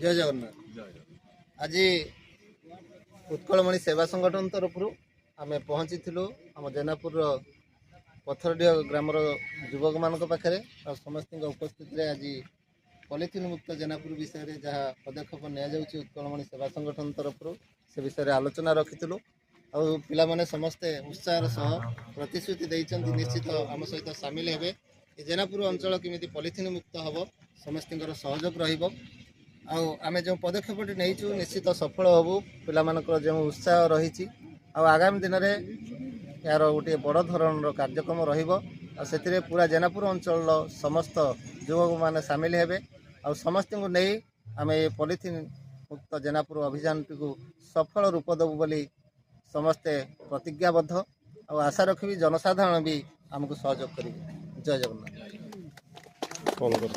ଜୟ ଜଗନ୍ନାଥ। ଆଜି ଉତ୍କଳମଣି ସେବା ସଂଗଠନ ତରଫରୁ ଆମେ ପହଞ୍ଚିଥିଲୁ ଆମ ଜେନାପୁରର ପଥରଡିହ ଗ୍ରାମର ଯୁବକମାନଙ୍କ ପାଖରେ। ଆଉ ସମସ୍ତଙ୍କ ଉପସ୍ଥିତିରେ ଆଜି ପଲିଥିନ୍ ମୁକ୍ତ ଜେନାପୁର ବିଷୟରେ ଯାହା ପଦକ୍ଷେପ ନିଆଯାଉଛି ଉତ୍କଳମଣି ସେବା ସଂଗଠନ ତରଫରୁ, ସେ ବିଷୟରେ ଆଲୋଚନା ରଖିଥିଲୁ। ଆଉ ପିଲାମାନେ ସମସ୍ତେ ଉତ୍ସାହର ସହ ପ୍ରତିଶ୍ରୁତି ଦେଇଛନ୍ତି, ନିଶ୍ଚିତ ଆମ ସହିତ ସାମିଲ ହେବେ। ଏ ଜେନାପୁର ଅଞ୍ଚଳ କେମିତି ପଲିଥିନ୍ ମୁକ୍ତ ହେବ, ସମସ୍ତଙ୍କର ସହଯୋଗ ରହିବ। ଆଉ ଆମେ ଯେଉଁ ପଦକ୍ଷେପଟି ନେଇଛୁ, ନିଶ୍ଚିତ ସଫଳ ହେବୁ। ପିଲାମାନଙ୍କର ଯେଉଁ ଉତ୍ସାହ ରହିଛି, ଆଉ ଆଗାମୀ ଦିନରେ ଏହାର ଗୋଟିଏ ବଡ଼ ଧରଣର କାର୍ଯ୍ୟକ୍ରମ ରହିବ। ଆଉ ସେଥିରେ ପୁରା ଜେନାପୁର ଅଞ୍ଚଳର ସମସ୍ତ ଯୁବକମାନେ ସାମିଲ ହେବେ। ଆଉ ସମସ୍ତଙ୍କୁ ନେଇ ଆମେ ଏ ପଲିଥିନ୍ ମୁକ୍ତ ଜେନାପୁର ଅଭିଯାନଟିକୁ ସଫଳ ରୂପ ଦେବୁ ବୋଲି ସମସ୍ତେ ପ୍ରତିଜ୍ଞାବଦ୍ଧ। ଆଉ ଆଶା ରଖିବି, ଜନସାଧାରଣ ବି ଆମକୁ ସହଯୋଗ କରିବେ। ଜୟ ଜଗନ୍ନାଥ। କଲ୍ କର।